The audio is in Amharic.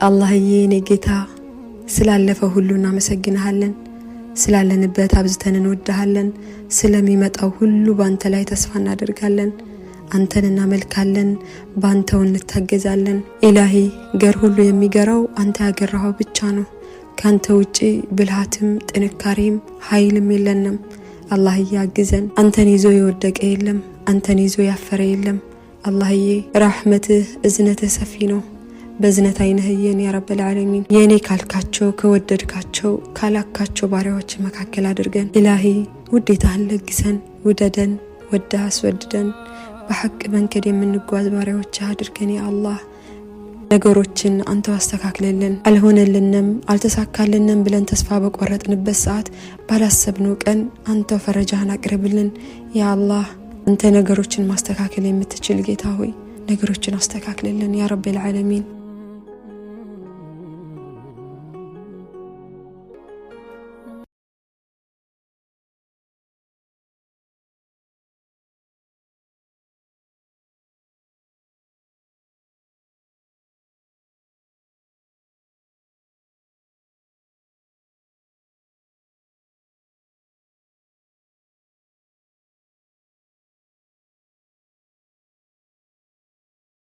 አላህዬ እኔ ጌታ ስላለፈው ሁሉ እናመሰግንሃለን። ስላለንበት አብዝተን እንወድሃለን። ስለሚመጣው ሁሉ በአንተ ላይ ተስፋ እናደርጋለን። አንተን እናመልካለን፣ በአንተው እንታገዛለን። ኢላሂ ገር ሁሉ የሚገራው አንተ ያገራኸው ብቻ ነው። ከአንተ ውጪ ብልሃትም ጥንካሬም ኃይልም የለንም። አላህዬ አግዘን። አንተን ይዞ የወደቀ የለም፣ አንተን ይዞ ያፈረ የለም። አላህዬ ራሕመትህ እዝነትህ ሰፊ ነው። በእዝነት አይነህ እየን ያ ረበል ዓለሚን። የእኔ ካልካቸው ከወደድካቸው ካላካቸው ባሪያዎች መካከል አድርገን። ኢላሂ ውዴታህን ለግሰን፣ ውደደን፣ ወደህ አስወድደን፣ በሐቅ መንገድ የምንጓዝ ባሪያዎች አድርገን። ያ አላህ ነገሮችን አንተው አስተካክልልን። አልሆነልንም አልተሳካልንም ብለን ተስፋ በቆረጥንበት ሰዓት ባላሰብነው ቀን አንተው ፈረጃህን አቅርብልን። ያ አላህ አንተ ነገሮችን ማስተካከል የምትችል ጌታ ሆይ ነገሮችን አስተካክልልን ያ ረበል ዓለሚን።